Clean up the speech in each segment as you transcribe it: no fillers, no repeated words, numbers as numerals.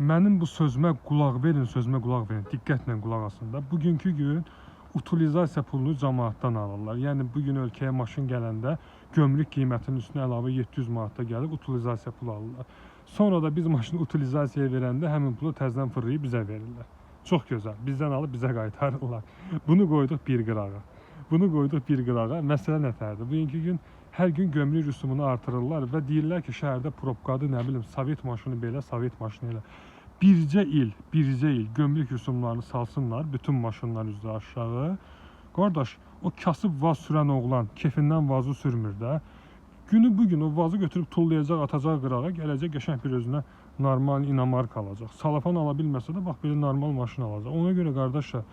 Mənim bu sözümə qulaq verin, sözümə qulaq verin, diqqətlə qulaq asın da. Bugünkü gün utilizasiya pulunu camaatdan alırlar. Yəni bu gün ölkəyə maşın gələndə gömrük qiymətinin üstünə əlavə 700 manat da gəlib utilizasiya pulu alırlar. Sonra da biz maşını utilizasiyaya verəndə həmin pulu təzədən fırlayıb bizə verirlər. Çox gözəl. Bizdən alıb bizə qaytarırlar. Bunu qoyduq bir qırağa. Bunu qoyduq bir qırağa. Məsələ nətərdir? Bugünkü gün hər gün gömrük rüsumunu artırırlar və deyirlər ki, şəhərdə probkadır, nə bilim, Sovet maşını belə, Sovet maşını elə. Bircə il, bircə il gömrük rüsumlarını salsınlar, bütün maşınlar üzrə aşağı. Qardaş, o kasıb vaz sürən oğlan kefindən vazı sürmür də. Günü bu gün o vazı götürüb tullayacaq, atacaq qırağa, gələcək qəşəng bir özünə normal inomarka alacaq. Salafan ala bilməsə də bax belə normal maşın alacaq. Ona görə qardaşlar,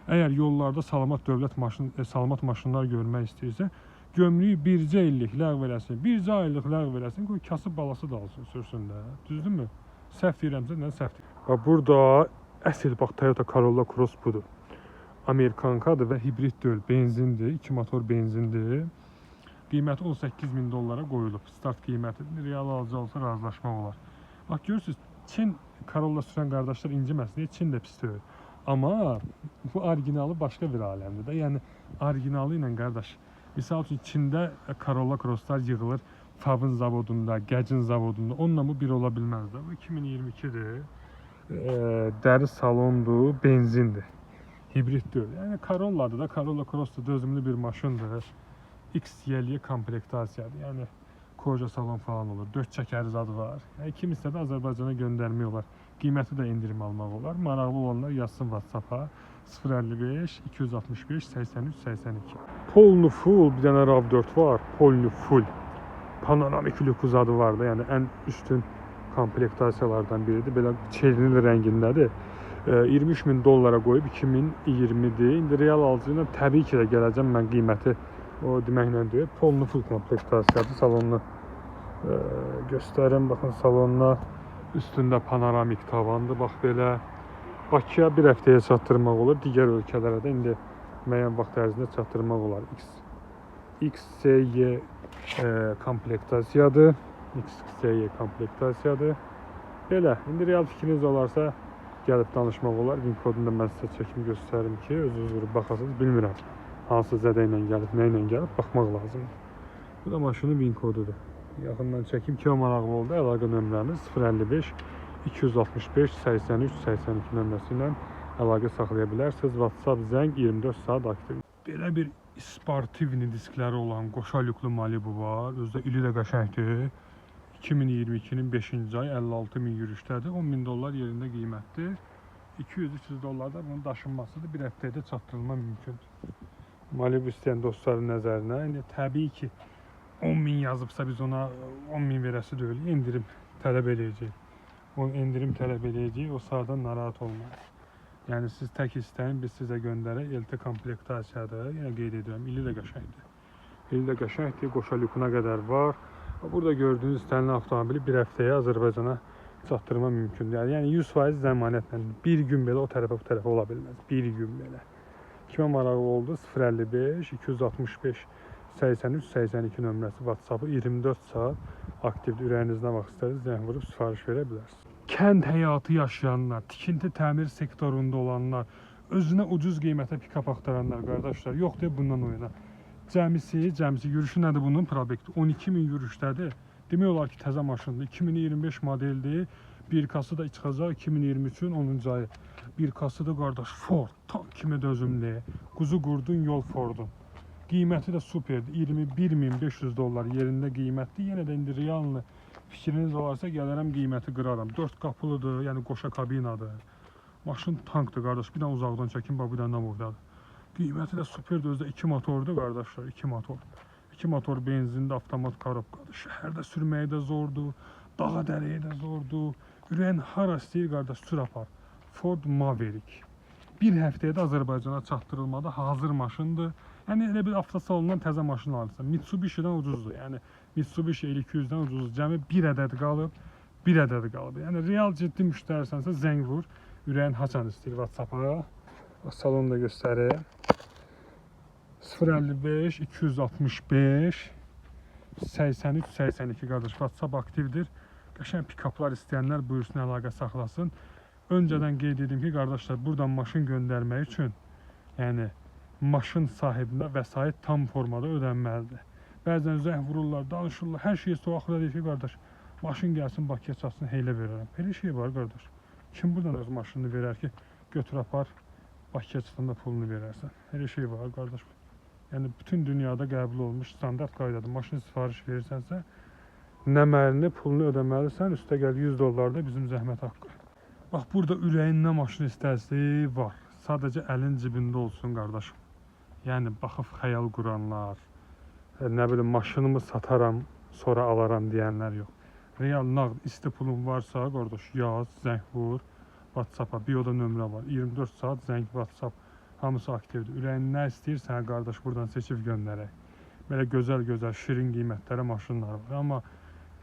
əgər yollarda salamat dövlət maşın, salamat maşınlar görmək istəyirsə, gömrüyü bircə illik ləğv eləsin, bircə aylıq ləğv eləsin, qoy kasıb balası da alsın, sürsün də. Düzdürmü? Səhv deyirəmsə, nə səhv deyirəm. Bax burada əsl bax Toyota Corolla Cross budur. Amerikankadır və hibrid deyil, benzindir, 2 motor benzindir. Qiyməti 18 min dollara qoyulub. Start qiyməti real alıcı olsa razılaşmaq olar. Bax görürsüz, Çin Corolla sürən qardaşlar inciməsin, Çin də pis deyil. Amma bu orijinalı başqa bir aləmdir də. Yəni orijinalı ilə qardaş, misal üçün Çində Corolla Crosslar yığılır Favın zavodunda, Gəcin zavodunda. Onunla bu bir ola bilməz də. Bu 2022-dir. Dəri salondur, benzindir. Hibrid deyil. Yəni Corolla'dır da, Corolla Cross da dözümlü bir maşındır. XYL komplektasiyadır. Yəni koja salon falan olur. 4 çəkəri zadı var. Yəni kim istədi Azərbaycana göndərmək olar. Qiyməti də endirim almaq olar. Maraqlı olanlar yazsın WhatsApp-a 055 265 83 82. Polnu full bir dənə RAV4 var. Polnu full. Panoramik lüku zadı var da. Yəni ən üstün komplektasiyalardan biridir. Belə çernil rəngindədir. 23 min dollara qoyub 2020-dir. İndi real alıcı ilə təbii ki də gələcəm mən qiyməti o deməklə deyil. Polnu full komplektasiyadır. Salonunu göstərim. Baxın salonuna üstündə panoramik tavandır. Bax belə. Bakıya bir həftəyə çatdırmaq olur. Digər ölkələrə də indi müəyyən vaxt ərzində çatdırmaq olar. XCY komplektasiyadır. XCY komplektasiyadır. Belə, indi real fikriniz olarsa gəlib danışmaq olar. VIN kodunu da mən sizə çəkim göstərim ki, özünüz vurub baxasınız. Bilmirəm hansı zədə ilə gəlib, nə ilə gəlib, baxmaq lazımdır. Bu da maşının VIN kodudur. Yaxından çəkim. Kimə maraqlı oldu, əlaqə nömrəmiz 055 265 83 82 nömrəsi ilə əlaqə saxlaya bilərsiniz. WhatsApp zəng 24 saat aktiv. Belə bir sportivni diskləri olan qoşa lüklü Malibu var. Özü də ili də qəşəngdir. 2022-nin 5-ci ayı 56 min yürüşdədir. 10 min dollar yerində qiymətdir. 200-300 dollar da bunun daşınmasıdır. Bir həftədə çatdırılma mümkündür. Malibu istəyən dostların nəzərinə. İndi təbii ki 10 min yazıbsa biz ona 10 min verəsi deyil, endirim tələb eləyəcəyik. O endirim tələb eləyəcəyik, o sırada narahat olmayın. Yəni siz tək istəyin, biz sizə göndərək. LT komplektasiyadır. Yenə qeyd edirəm, ili də qəşəngdir. İli də qəşəngdir, qoşa lükuna qədər var. Burada gördüyünüz istənilən avtomobili bir həftəyə Azərbaycana çatdırma mümkündür. Yəni 100% zəmanətlə bir gün belə o tərəfə bu tərəfə ola bilməz. Bir gün belə. Kimə maraqlı oldu? 055 265 83 82 nömrəsi WhatsApp-ı 24 saat aktivdir. Ürəyiniz nə vaxt istədiniz zəng vurub sifariş verə bilərsiniz. Kənd həyatı yaşayanlar, tikinti təmir sektorunda olanlar, özünə ucuz qiymətə pikap axtaranlar qardaşlar, yox deyə bundan oyuna. Cəmisi yürüşü nədir bunun probekti? 12 min yürüşdədir. Demək olar ki, təzə maşındır. 2025 modeldir. Birkası da çıxacaq 2023-ün 10-cu ayı. Birkası da qardaş Ford, tank kimi dözümlü. Quzu qurdun, yol Fordun. Qiyməti də superdir. 21.500 dollar yerində qiymətdir. Yenə də indi reallı fikriniz olarsa gələrəm qiyməti qıraram. 4 qapılıdır, yəni qoşa kabinadır. Maşın tankdır qardaş. Bir dənə uzaqdan çəkin, bax bu dənə nə burdadır. Qiyməti də superdir. Özü də 2 motordur qardaşlar, 2 motor. 2 motor benzinli avtomat korobkadır. Şəhərdə sürməyi də zordur, dağa dərəyə də zordur. Ürəyin hara istəyir qardaş sür apar. Ford Maverick. Bir həftəyə də Azərbaycana çatdırılmada hazır maşındır. Yəni elə bir avtosalondan təzə maşın alırsan. Mitsubishi-dən ucuzdur. Yəni Mitsubishi L200-dən ucuzdur. Cəmi bir ədəd qalıb, bir ədəd qalıb. Yəni real ciddi müştərisənsə zəng vur. Ürəyin haçan istəyir WhatsApp-a. Salonu da göstərir. 055 265 83 82 qardaş WhatsApp aktivdir. Qəşəng pikaplar istəyənlər buyursun, əlaqə saxlasın. Öncədən qeyd edim ki, qardaşlar, buradan maşın göndərmək üçün, yəni maşın sahibinə vəsait tam formada ödənməlidir. Bəzən zəng vururlar, danışırlar, hər şeyi sonra axırda deyir ki, qardaş, maşın gəlsin Bakıya çatsın, heylə verərəm. Belə şey var, qardaş. Kim buradan öz maşınını verər ki, götür apar, Bakıya çatanda pulunu verərsən. Elə şey var, qardaş. Yəni bütün dünyada qəbul olmuş standart qaydadır. Maşın sifariş verirsənsə, nəməlini, pulunu ödəməlisən, üstəgəl 100 dollar da bizim zəhmət haqqı. Bax, burada ürəyin nə maşın istərsə var. Sadəcə əlin cibində olsun, qardaşım. Yəni baxıb xəyal quranlar, nə bilim maşınımı sataram, sonra alaram deyənlər yox. Real nağd isti pulun varsa, qardaş, yaz, zəng vur, WhatsApp-a, bioda nömrə var. 24 saat zəng, WhatsApp hamısı aktivdir. Ürəyin nə istəyir, sənə qardaş buradan seçib göndərək. Belə gözəl-gözəl, şirin qiymətlərə maşınlar var. Amma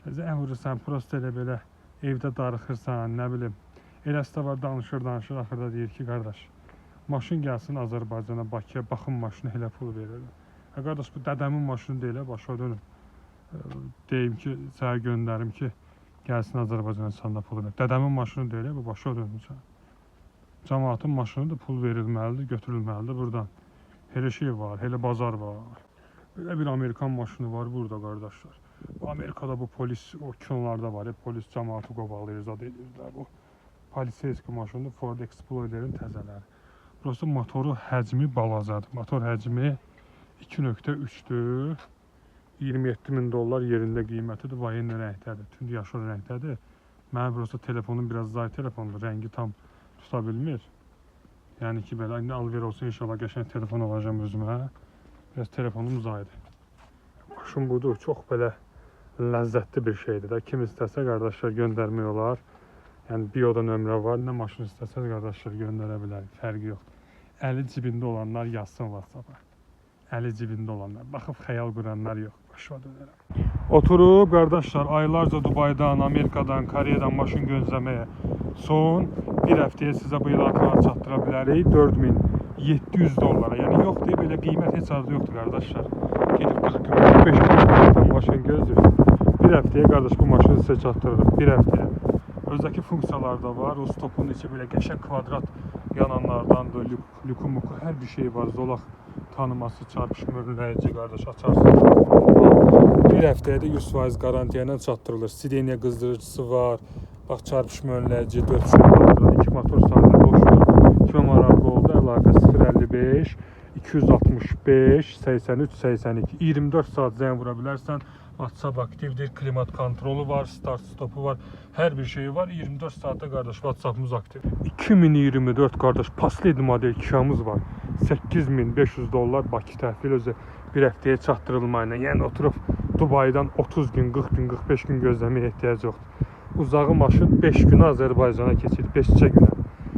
zəng vurursan, prosta elə belə evdə darıxırsan, nə bilim. Eləsi də var, danışır, danışır, axırda deyir ki, qardaş, maşın gəlsin Azərbaycana, Bakıya, baxım maşını elə pul verirəm. Hə, qardaş, bu dədəmin maşını deyil, başa dönüm. Deyim ki, sənə göndərim ki, gəlsin Azərbaycana, sən də pulu ver. Dədəmin maşını deyil, bu başa dönüm sən. Cəmaatın maşınıdır, pul verilməlidir, götürülməlidir buradan. Elə şey var, elə bazar var. Belə bir Amerikan maşını var burada, qardaşlar. Bu Amerikada bu polis, o kinolarda var, polis cəmaatı qovalayır, zad edirlər. Bu poliseyski maşındır, Ford Explorer'in təzələri. Burası motoru həcmi balacadır. Motor həcmi 2.3-dür. 27 min dollar yerində qiymətidir. Vayenli rəngdədir, tünd yaşıl rəngdədir. Mənim burası telefonum biraz zay telefondur, rəngi tam tuta bilmir. Yəni ki, belə indi alver olsa inşallah qəşəng telefon alacağam özümə. Biraz telefonum zaydır. Maşın budur, çox belə ləzzətli bir şeydir də. Kim istəsə qardaşlar göndərmək olar. Yəni bioda nömrə var, nə maşın istəsəz qardaşlar göndərə bilərik, fərqi yoxdur. Əli cibində olanlar yazsın WhatsApp-a. Əli cibində olanlar, baxıb xəyal quranlar yox, başıma dönərəm. Oturub qardaşlar aylarca Dubaydan, Amerikadan, Koreyadan maşın gözləməyə son bir həftəyə sizə bu il çatdıra bilərik 4700 dollara. Yəni yox deyə belə qiymət heç harda yoxdur qardaşlar. Gedib 40 gün, 45 gün maşın gözləyirsiniz. Bir həftəyə qardaş bu maşını sizə çatdırırıq. Bir həftəyə. Özdəki funksiyalar da var. O stopun içi belə qəşəng kvadrat yananlardandır. Lüku muku hər bir şey var. Zolaq tanıması, çarpışma önləyici qardaş açarsın. Bir həftəyə də 100% qarantiya ilə çatdırılır. Sideniya qızdırıcısı var. Bax çarpışma önləyici, 4 şöbə, 2 motor sadə boşdur. Kimə maraqlı oldu? Əlaqə 055 265 83 82 24 saat zəng vura bilərsən. WhatsApp aktivdir, klimat kontrolu var, start stopu var, hər bir şeyi var. 24 saatda qardaş WhatsAppımız aktiv. 2024 qardaş pasli model Kia'mız var. 8500 dollar Bakı təhvil özü bir həftəyə çatdırılmayla. Yəni oturub Dubaydan 30 gün, 40 gün, 45 gün gözləməyə ehtiyac yoxdur. Uzağı maşın 5 günə Azərbaycana keçir, 5-cə günə.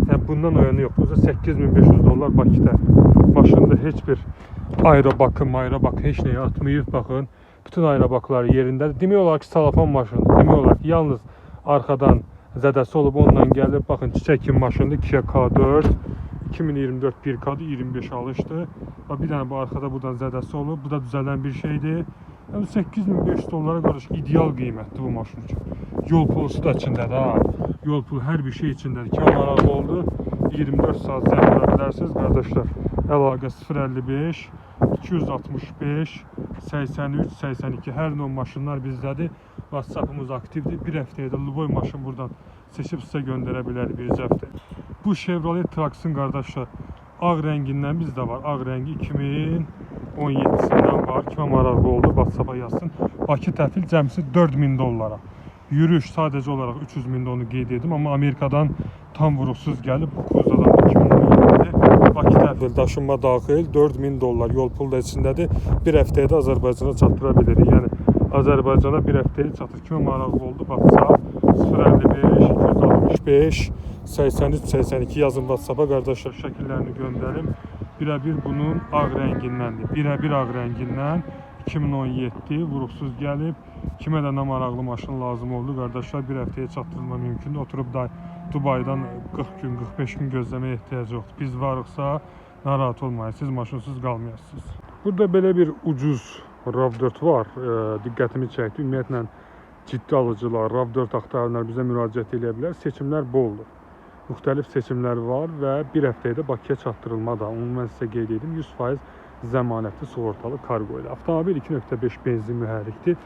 Yəni bundan o yanı yoxdur. Özü 8500 dollar Bakı təhvil. Maşında heç bir aerobakı, mayrobakı heç nəyə atmayıb, baxın. Bütün aerobaklar yerindədir. Demək olar ki, salafan maşındır. Demək olar ki, yalnız arxadan zədəsi olub onunla gəlib. Baxın, çiçək kimi maşındır. Kia K4 2024 1K-dır, 25 alışdı. Bax, bir dənə bu arxada buradan zədəsi olub. Bu da düzələn bir şeydir. Yəni 8500 dollara qardaş ideal qiymətdir bu maşın üçün. Yol pulusu da içindədir ha. Yol pulu hər bir şey içindədir. Kimə maraqlı oldu? 24 saat zəng vura bilərsiniz qardaşlar. Əlaqə 055 265 83 82 hər növ maşınlar bizdədir. WhatsApp-ımız aktivdir. Bir həftəyə də Luboy maşın buradan seçib sizə göndərə bilərik bircə həftə. Bu Chevrolet Trax-ın qardaşlar ağ rəngindən bizdə var. Ağ rəngi 2017-sindən var. Kimə maraqlı oldu WhatsApp-a yazsın. Bakı təhvil cəmsi 4000 dollara. Yürüyüş sadəcə olaraq 300 min onu qeyd edim, amma Amerikadan tam vuruqsuz gəlib bu kuzdadan 2017-dir. Bakı təhvil daşınma daxil 4000 dollar yol pulu da içindədir. Bir həftəyə də Azərbaycana çatdıra bilirik. Yəni Azərbaycana bir həftəyə çatır. Kimə maraqlı oldu WhatsApp 055 265 83 82 yazın WhatsApp-a qardaşlar şəkillərini göndərim. Birəbir bunun ağ rəngindəndir. Birəbir ağ rəngindən 2017 vuruqsuz gəlib. Kimə də nə maraqlı maşın lazım oldu qardaşlar bir həftəyə çatdırılma mümkündür. Oturub da Dubaydan 40 gün, 45 gün gözləməyə ehtiyac yoxdur. Biz varıqsa narahat olmayın. Siz maşınsız qalmayasınız. Burada belə bir ucuz RAV4 var. Diqqətimi çəkdi. Ümumiyyətlə Ciddi alıcılar, RAV4 axtaranlar bizə müraciət eləyə bilər. Seçimlər boldur. Müxtəlif seçimlər var və bir həftəyə də Bakıya çatdırılma da, onu mən sizə qeyd edim, 100% zəmanətli sığortalı kargo ilə. Avtomobil 2.5 benzin mühərrikdir.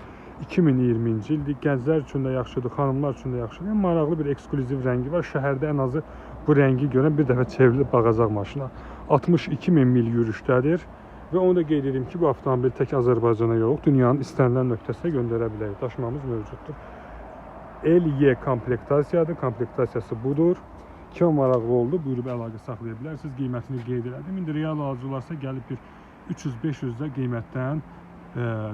2020-ci ildir. Gənclər üçün də yaxşıdır, xanımlar üçün də yaxşıdır. Yəni, maraqlı bir eksklüziv rəngi var. Şəhərdə ən azı bu rəngi görən bir dəfə çevrilib baxacaq maşına. 62 min mil yürüşdədir. Və onu da qeyd edim ki, bu avtomobil tək Azərbaycana yox, dünyanın istənilən nöqtəsinə göndərə bilərik. Daşımamız mövcuddur. LY komplektasiyadır. Komplektasiyası budur. Kimə maraqlı oldu, buyurub əlaqə saxlaya bilərsiniz. Qiymətini qeyd elədim. İndi real alıcı olarsa gəlib bir 300-500 də qiymətdən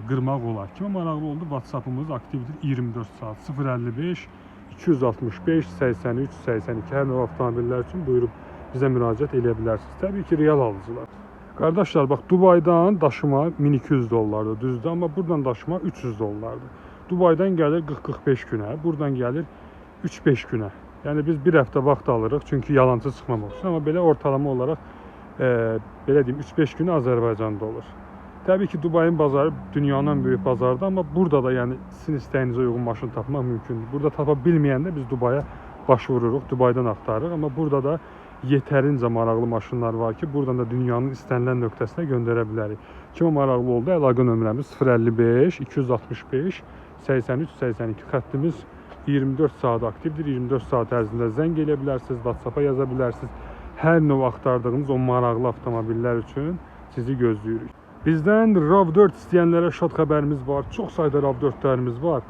qırmaq olar. Kimə maraqlı oldu, WhatsApp-ımız aktivdir 24 saat 055 265 83 82 hər növ avtomobillər üçün buyurub bizə müraciət eləyə bilərsiniz. Təbii ki, real alıcılar. Qardaşlar, bax, Dubaydan daşıma 1200 dollardır, düzdür, amma buradan daşıma 300 dollardır. Dubaydan gəlir 40-45 günə, buradan gəlir 3-5 günə. Yəni biz bir həftə vaxt alırıq, çünki yalancı çıxmamaq üçün, amma belə ortalama olaraq belə deyim, 3-5 günə Azərbaycanda olur. Təbii ki, Dubayın bazarı dünyanın ən böyük bazarıdır, amma burada da yəni sizin istəyinizə uyğun maşın tapmaq mümkündür. Burada tapa bilməyəndə biz Dubaya baş vururuq, Dubaydan axtarırıq, amma burada da yetərincə maraqlı maşınlar var ki, buradan da dünyanın istənilən nöqtəsinə göndərə bilərik. Kimə maraqlı oldu, əlaqə nömrəmiz 055 265 83 82 xəttimiz 24 saat aktivdir. 24 saat ərzində zəng eləyə bilərsiniz, WhatsApp-a yaza bilərsiniz. Hər növ axtardığınız o maraqlı avtomobillər üçün sizi gözləyirik. Bizdən RAV4 istəyənlərə şad xəbərimiz var. Çox sayda RAV4-lərimiz var.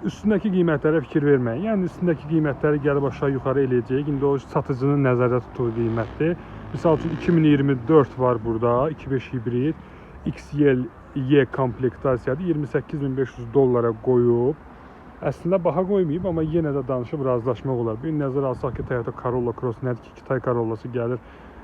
Üstündəki qiymətlərə fikir verməyin. Yəni üstündəki qiymətləri gəlib aşağı yuxarı eləyəcəyik. İndi o satıcının nəzərdə tutduğu qiymətdir. Misal üçün 2024 var burada, 2.5 hibrid, XLY komplektasiyadır. 28.500 dollara qoyub. Əslində baha qoymayıb, amma yenə də danışıb razılaşmaq olar. Bir nəzər alsaq ki, Toyota Corolla Cross nədir ki, Kitay Corollası gəlir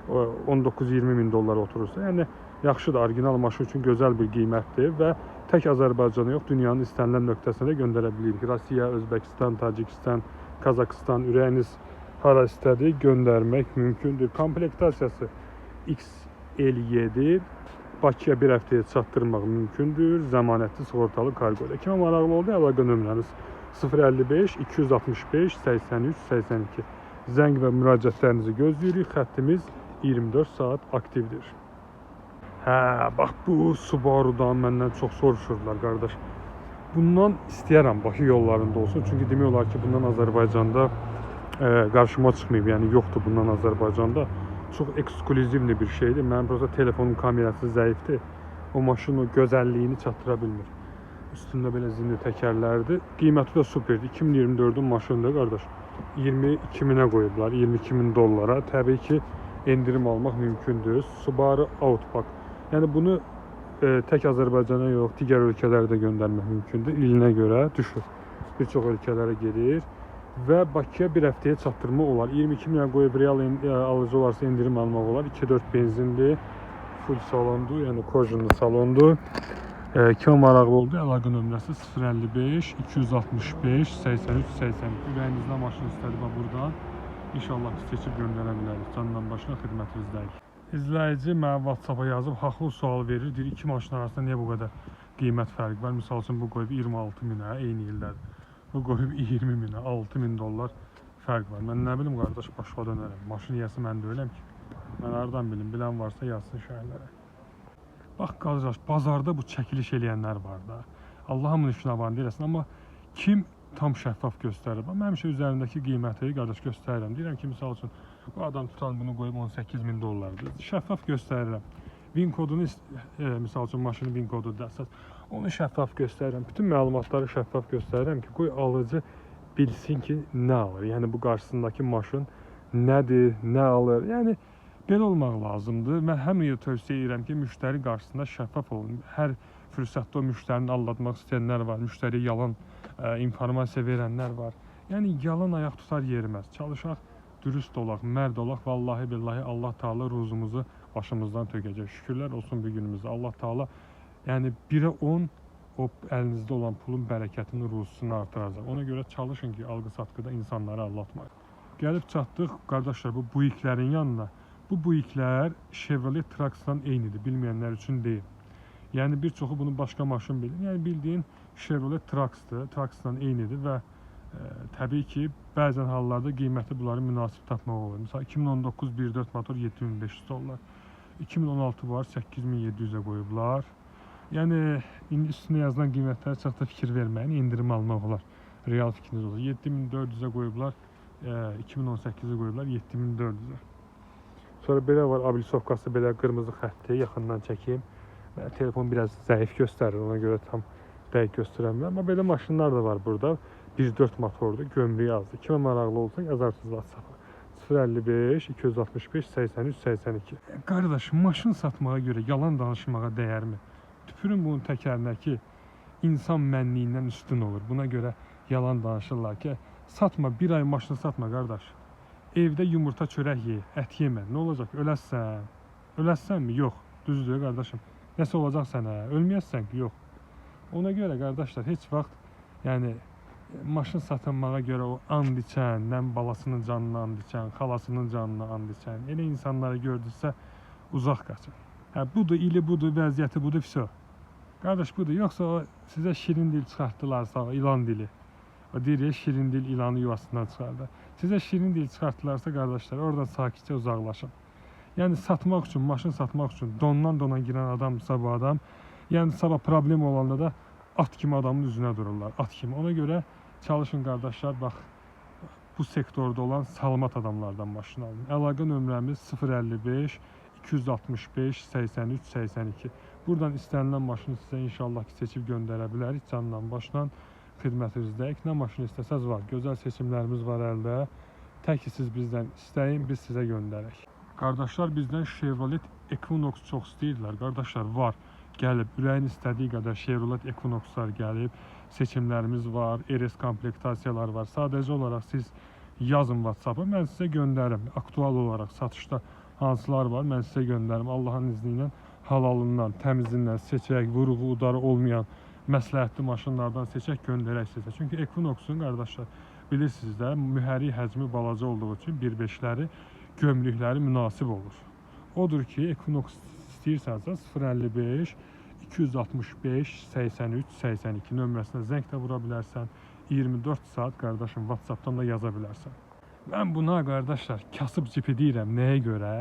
19-20 min dollara oturursa. Yəni yaxşıdır, orijinal maşın üçün gözəl bir qiymətdir və tək Azərbaycana yox, dünyanın istənilən nöqtəsinə də göndərə bilirik. Rusiya, Özbəkistan, Tacikistan, Qazaxıstan, ürəyiniz hara istədi göndərmək mümkündür. Komplektasiyası XL7, Bakıya bir həftəyə çatdırmaq mümkündür. Zəmanətli sığortalı kargo ilə. Kimə maraqlı oldu, əlaqə nömrəmiz 055 265 83 82. Zəng və müraciətlərinizi gözləyirik. Xəttimiz 24 saat aktivdir. Hə, bax bu Subaru'dan məndən çox soruşurdular qardaş. Bundan istəyərəm Bakı yollarında olsun. Çünki demək olar ki, bundan Azərbaycanda qarşıma çıxmayıb. Yəni yoxdur bundan Azərbaycanda. Çox eksklüzivli bir şeydir. Mənim prosta telefonum kamerası zəifdir. O maşın o gözəlliyini çatdıra bilmir. Üstündə belə zimli təkərlərdir. Qiyməti də superdir. 2024-ün maşınıdır qardaş. 22 minə qoyublar. 22 min dollara. Təbii ki, endirim almaq mümkündür. Subaru Outback. Yəni bunu tək Azərbaycana yox, digər ölkələrə də göndərmək mümkündür. İlinə görə düşür. Bir çox ölkələrə gedir və Bakıya bir həftəyə çatdırma olar. 22 minə qoyub real alıcı olarsa endirim almaq olar. 2.4 benzindir, full salondur, yəni kojunlu salondur. Kimə maraqlı oldu, əlaqə nömrəsi 055 265 83 82. Ürəyinizdən maşın istədi bax buradan. İnşallah ki, seçib göndərə bilərik. Candan başına xidmətinizdəyik. İzləyici mənə WhatsApp-a yazıb haqlı sual verir. Deyir, iki maşın arasında niyə bu qədər qiymət fərqi var? Misal üçün bu qoyub 26 minə, eyni ildədir. Bu qoyub 20 minə, 6 min dollar fərq var. Mən nə bilim qardaş, başa dönərəm. Maşın yiyəsi mən deyiləm ki. Mən hardan bilim, bilən varsa yazsın şərhlərə. Bax qardaş, bazarda bu çəkiliş eləyənlər var da. Allahımın işinə var deyirəsən, amma kim tam şəffaf göstərir? Bax, mən həmişə üzərindəki qiyməti qardaş göstərirəm. Deyirəm ki, misal üçün bu adam tutan bunu qoyub 18 min dollardır. Şəffaf göstərirəm. VIN kodunu, misal üçün maşının VIN kodudur əsas. Onu şəffaf göstərirəm. Bütün məlumatları şəffaf göstərirəm ki, qoy alıcı bilsin ki, nə alır. Yəni bu qarşısındakı maşın nədir, nə alır. Yəni belə olmaq lazımdır. Mən həmişə tövsiyə edirəm ki, müştəri qarşısında şəffaf olun. Hər fürsətdə o müştərini aldatmaq istəyənlər var, müştəriyə yalan informasiya verənlər var. Yəni yalan ayaq tutar yeriməz. Çalışaq, dürüst olaq, mərd olaq. Vallahi billahi Allah Taala ruzumuzu başımızdan tökəcək. Şükürlər olsun bu günümüzdə. Allah Taala yəni 1-ə 10 o əlinizdə olan pulun bərəkətini, ruzusunu artıracaq. Ona görə çalışın ki, alqı-satqıda insanları aldatmayın. Gəlib çatdıq qardaşlar bu Buicklərin yanına. Bu Buicklər Chevrolet Trax-dan eynidir, bilməyənlər üçün deyim. Yəni bir çoxu bunu başqa maşın bilir. Yəni bildiyin Chevrolet Trax-dır. Trax-la eynidir və təbii ki, bəzən hallarda qiyməti bunları münasib tapmaq olur. Məsələn, 2019 1.4 motor 7500 dollar. 2016 var, 8700-ə qoyublar. Yəni indi üstünə yazılan qiymətlərə çox da fikir verməyin, endirim almaq olar. Real fikriniz olsun. 7400-ə qoyublar, 2018-ə qoyublar 7400-ə. Sonra belə var, ablisovkası belə qırmızı xətti, yaxından çəkeyim. Mənim telefon biraz zəif göstərir, ona görə tam dəqiq göstərə bilmirəm. Amma belə maşınlar da var burada. 1.4 motordur, gömrüyü azdır. Kimə maraqlı olsa yazarsınız WhatsApp-a. 055 265 83 82. Qardaş, maşın satmağa görə yalan danışmağa dəyərmi? Tüpürün bunun təkərinə ki, insan mənliyindən üstün olur. Buna görə yalan danışırlar ki, satma, bir ay maşın satma qardaş. Evdə yumurta çörək ye, ət yemə. Nə olacaq? Öləssən. Öləssənmi? Yox. Düzdür qardaşım. Nəsə olacaq sənə? Ölməyəssən ki, yox. Ona görə qardaşlar heç vaxt yəni maşın satılmağa görə o and içən, nəm balasının canına and içən, xalasının canına and içən, elə insanları gördünüzsə uzaq qaçın. Hə, budur, ili budur, vəziyyəti budur, vəsə. Qardaş budur. Yoxsa o sizə şirin dil çıxartdılarsa, o ilan dili. O deyir ya, şirin dil ilanı yuvasından çıxardı. Sizə şirin dil çıxartdılarsa qardaşlar, oradan sakitcə uzaqlaşın. Yəni satmaq üçün, maşın satmaq üçün dondan dona girən adamsa bu adam, yəni sabah problem olanda da at kimi adamın üzünə dururlar, at kimi. Ona görə çalışın qardaşlar, bax bu sektorda olan salamat adamlardan maşın alın. Əlaqə nömrəmiz 055 265 83 82. Buradan istənilən maşını sizə inşallah ki seçib göndərə bilərik canla başla xidmətinizdəyik. Nə maşın istəsəz var. Gözəl seçimlərimiz var əldə. Tək ki siz bizdən istəyin, biz sizə göndərək. Qardaşlar bizdən Chevrolet Equinox çox istəyirdilər. Qardaşlar var. Gəlib, ürəyin istədiyi qədər Chevrolet Equinoxlar gəlib. Seçimlərimiz var, RS komplektasiyalar var. Sadəcə olaraq siz yazın WhatsApp-a, mən sizə göndərim. Aktual olaraq satışda hansılar var, mən sizə göndərim. Allahın izni ilə halalından, təmizindən seçək, vurğu, udarı olmayan məsləhətli maşınlardan seçək, göndərək sizə. Çünki Equinox-un qardaşlar, bilirsiniz də, mühərrik həcmi balaca olduğu üçün 1.5-ləri, gömrükləri münasib olur. Odur ki, Equinox istəyirsənsə 055 265 83 82 nömrəsinə zəng də vura bilərsən. 24 saat qardaşım WhatsApp-dan da yaza bilərsən. Mən buna qardaşlar kasıb cipi deyirəm. Nəyə görə?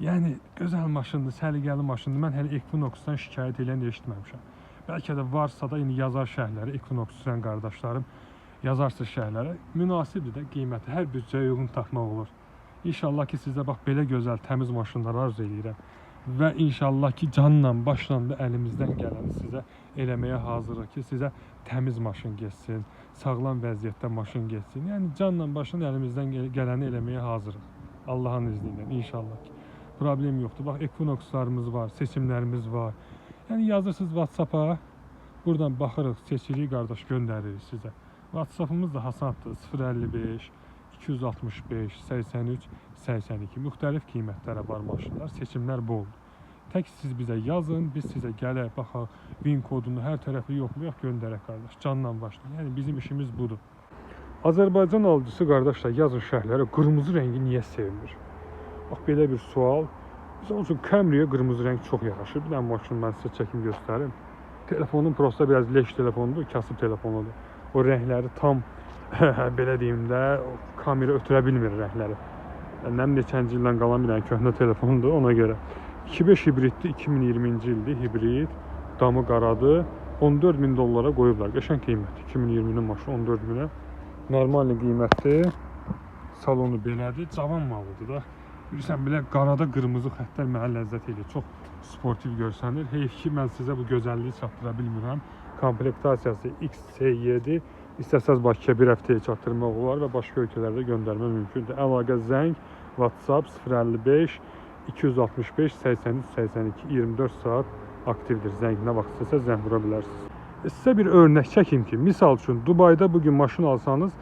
Yəni gözəl maşındır, səliqəli maşındır. Mən hələ Equinox-dan şikayət eləyən eşitməmişəm. Bəlkə də varsa da indi yazar şərhləri Equinox sürən qardaşlarım yazarsınız şərhlərə. Münasibdir də qiyməti. Hər büdcəyə uyğun tapmaq olur. İnşallah ki sizə bax belə gözəl, təmiz maşınlar arzu eləyirəm. Və inşallah ki canla başla da əlimizdən gələni sizə eləməyə hazırıq ki, sizə təmiz maşın getsin, sağlam vəziyyətdə maşın getsin. Yəni canla başla əlimizdən gələni eləməyə hazırıq. Allahın izni ilə inşallah ki. Problem yoxdur. Bax Equinoxlarımız var, seçimlərimiz var. Yəni yazırsınız WhatsApp-a, buradan baxırıq, seçirik qardaş, göndəririk sizə. WhatsApp-ımız da Hasandır 055 265 83 82. Müxtəlif qiymətlərə var maşınlar, seçimlər boldur. Tək siz bizə yazın, biz sizə gələk, baxaq, VIN kodunu hər tərəfli yoxlayaq, göndərək qardaş, canla başla. Yəni bizim işimiz budur. Azərbaycan alıcısı qardaşlar, yazın şərhlərə, qırmızı rəngi niyə sevmir? Bax belə bir sual. Misal üçün Camry-yə qırmızı rəng çox yaraşır. Bir dənə maşını mən sizə çəkim göstərim. Telefonum prosta biraz leş telefondur, kasıb telefonudur. O rəngləri tam belə deyim də, kamera ötürə bilmir rəngləri. Nəm neçənci ildən qalan bir dənə köhnə telefondur ona görə. 2.5 hibriddir, 2020-ci ildir hibrid, damı qaradır. 14 min dollara qoyublar. Qəşəng qiymətdir. 2020-nin maşını 14 minə. Normal qiymətdir. Salonu belədir, cavan malıdır da. Bilirsən belə qarada qırmızı xəttlər mənə ləzzət eləyir. Çox sportiv görsənir. Heyf ki, mən sizə bu gözəlliyi çatdıra bilmirəm. Komplektasiyası XC7. İstəsəz Bakıya bir həftəyə çatdırmaq olar və başqa ölkələrdə göndərmə mümkündür. Əlaqə zəng, WhatsApp 055 265 83 82 24 saat aktivdir. Zəng nə vaxt istəsəz zəng vura bilərsiniz. Sizə bir örnək çəkim ki, misal üçün Dubayda bugün maşın alsanız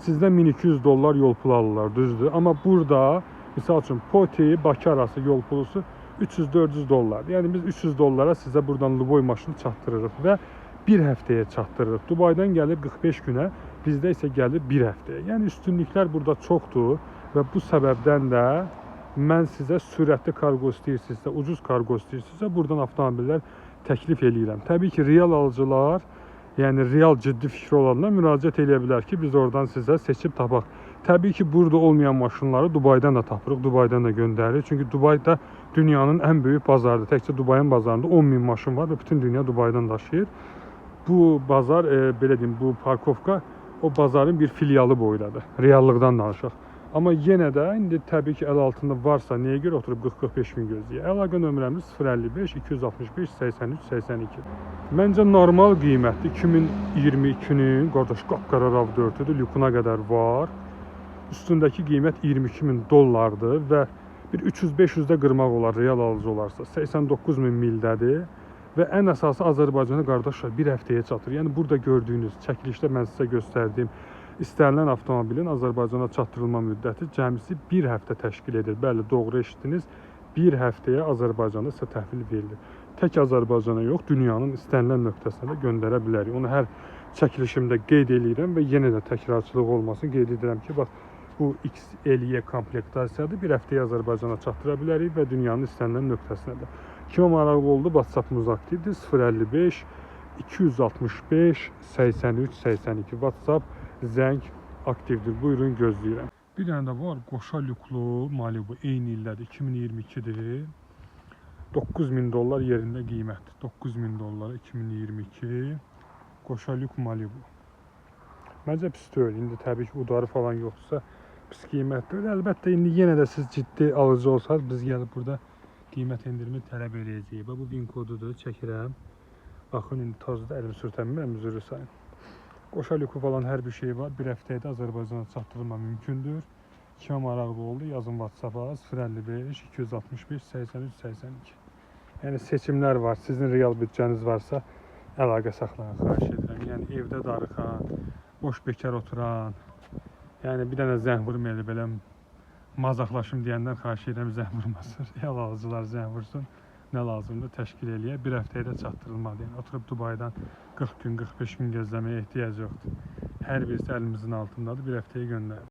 sizdən 1200 dollar yol pulu alırlar, düzdür? Amma burada misal üçün Poti, Bakı arası yol pulusu 300-400 dollar. Yəni biz 300 dollara sizə buradan Luboy maşını çatdırırıq və bir həftəyə çatdırırıq. Dubaydan gəlib 45 günə, bizdə isə gəlir bir həftəyə. Yəni üstünlüklər burada çoxdur və bu səbəbdən də mən sizə sürətli kargo istəyirsinizsə, ucuz kargo istəyirsinizsə, buradan avtomobillər təklif eləyirəm. Təbii ki, real alıcılar, yəni real ciddi fikri olanlar müraciət eləyə bilər ki, biz oradan sizə seçib tapaq. Təbii ki, burada olmayan maşınları Dubaydan da tapırıq, Dubaydan da göndəririk. Çünki Dubayda dünyanın ən böyük bazarıdır. Təkcə Dubayın bazarında 10 min maşın var və bütün dünya Dubaydan daşıyır. Bu bazar, belə deyim, bu parkovka o bazarın bir filialı boydadır. Reallıqdan danışaq. Amma yenə də indi təbii ki, əl altında varsa niyə görə oturub 40-45 min gözləyir? Əlaqə nömrəmiz 055 265 83 82. Məncə normal qiymətdir. 2022-nin qardaş qapqara RAV4-üdür, lükuna qədər var. Üstündəki qiymət 22 min dollardır və bir 300-500-də qırmaq olar real alıcı olarsa. 89 min mildədir. Və ən əsası Azərbaycana qardaşlar bir həftəyə çatır. Yəni burada gördüyünüz çəkilişdə mən sizə göstərdiyim istənilən avtomobilin Azərbaycana çatdırılma müddəti cəmisi bir həftə təşkil edir. Bəli, doğru eşitdiniz. Bir həftəyə Azərbaycanda sizə təhvil verilir. Tək Azərbaycana yox, dünyanın istənilən nöqtəsinə də göndərə bilərik. Onu hər çəkilişimdə qeyd eləyirəm və yenə də təkrarçılıq olmasın qeyd edirəm ki, bax bu XLE komplektasiyadır. Bir həftəyə Azərbaycana çatdıra bilərik və dünyanın istənilən nöqtəsinə də. Kimə maraqlı oldu, WhatsApp-ımız aktivdir. 055 265 83 82 WhatsApp zəng aktivdir. Buyurun, gözləyirəm. Bir dənə də var qoşa lüklu Malibu, eyni ildədir, 2022-dir. 9000 dollar yerində qiymət. 9000 dollara 2022 qoşa lük Malibu. Məncə pis deyil. İndi təbii ki, udarı falan yoxdursa pis qiymət deyil. Əlbəttə indi yenə də siz ciddi alıcı olsanız biz gəlib burada qiymət endirimi tələb eləyəcəyik. Bax, bu VIN kodudur, çəkirəm. Baxın, indi tozda əlim sürtənmirəm, üzrü sayın. Qoşa lüku falan hər bir şey var. Bir həftəyə də Azərbaycana çatdırılma mümkündür. Kimə maraqlı oldu, yazın WhatsApp-a 055 265 83 82. Yəni seçimlər var. Sizin real büdcəniz varsa əlaqə saxlayın, xahiş edirəm. Yəni evdə darıxan, boş bekar oturan, yəni bir dənə zəng vurma elə belə mazaqlaşım deyənlər xahiş edirəm zəng vurmasın. Real alıcılar zəng vursun. Nə lazımdır təşkil eləyə. Bir həftəyə də çatdırılmalı. Yəni oturub Dubaydan 40 gün, 45 gün gözləməyə ehtiyac yoxdur. Hər birisi əlimizin altındadır. Bir həftəyə göndəririk.